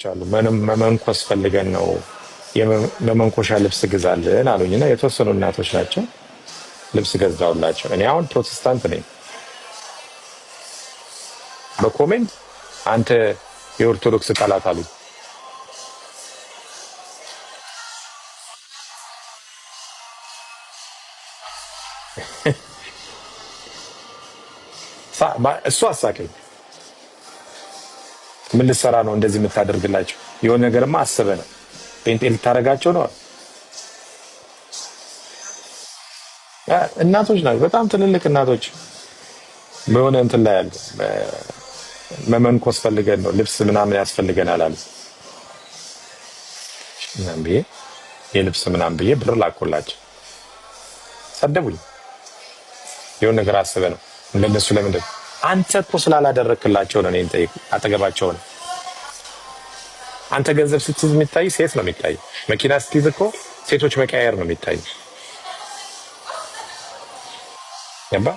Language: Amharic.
አሉ። መመንኮስ ፈልገን ነው፣ የመመንኮሻ ልብስ ግዛልን አሉኝ እና የተወሰኑ እናቶች ናቸው፣ ልብስ ገዛውላቸው። እኔ አሁን ፕሮቴስታንት ነኝ። በ comment አንተ የኦርቶዶክስ ጠላት አሉኝ። እሱ አሳቀኝ። ምን ልትሰራ ነው እንደዚህ የምታደርግላቸው? የሆነ ነገርማ አስበህ ነው፣ ጴንጤ ልታደርጋቸው ነው። እናቶች ናቸው፣ በጣም ትልልቅ እናቶች በሆነ እንትን ላይ ያሉ፣ መመንኮስ ፈልገን ነው፣ ልብስ ምናምን ያስፈልገናል አሉ። ምናምን ብዬ የልብስ ምናምን ብዬ ብር ላኮላቸው። ሰደቡኝ። የሆነ ነገር አስበህ ነው እንደነሱ ለምንድን፣ አንተ እኮ ስላላደረክላቸው ነው እኔን ጠይቅ አጠገባቸው ነው። አንተ ገንዘብ ስትይዝ የሚታይ ሴት ነው የሚታይ። መኪና ስትይዝ እኮ ሴቶች መቀያየር ነው የሚታይ። ገባ?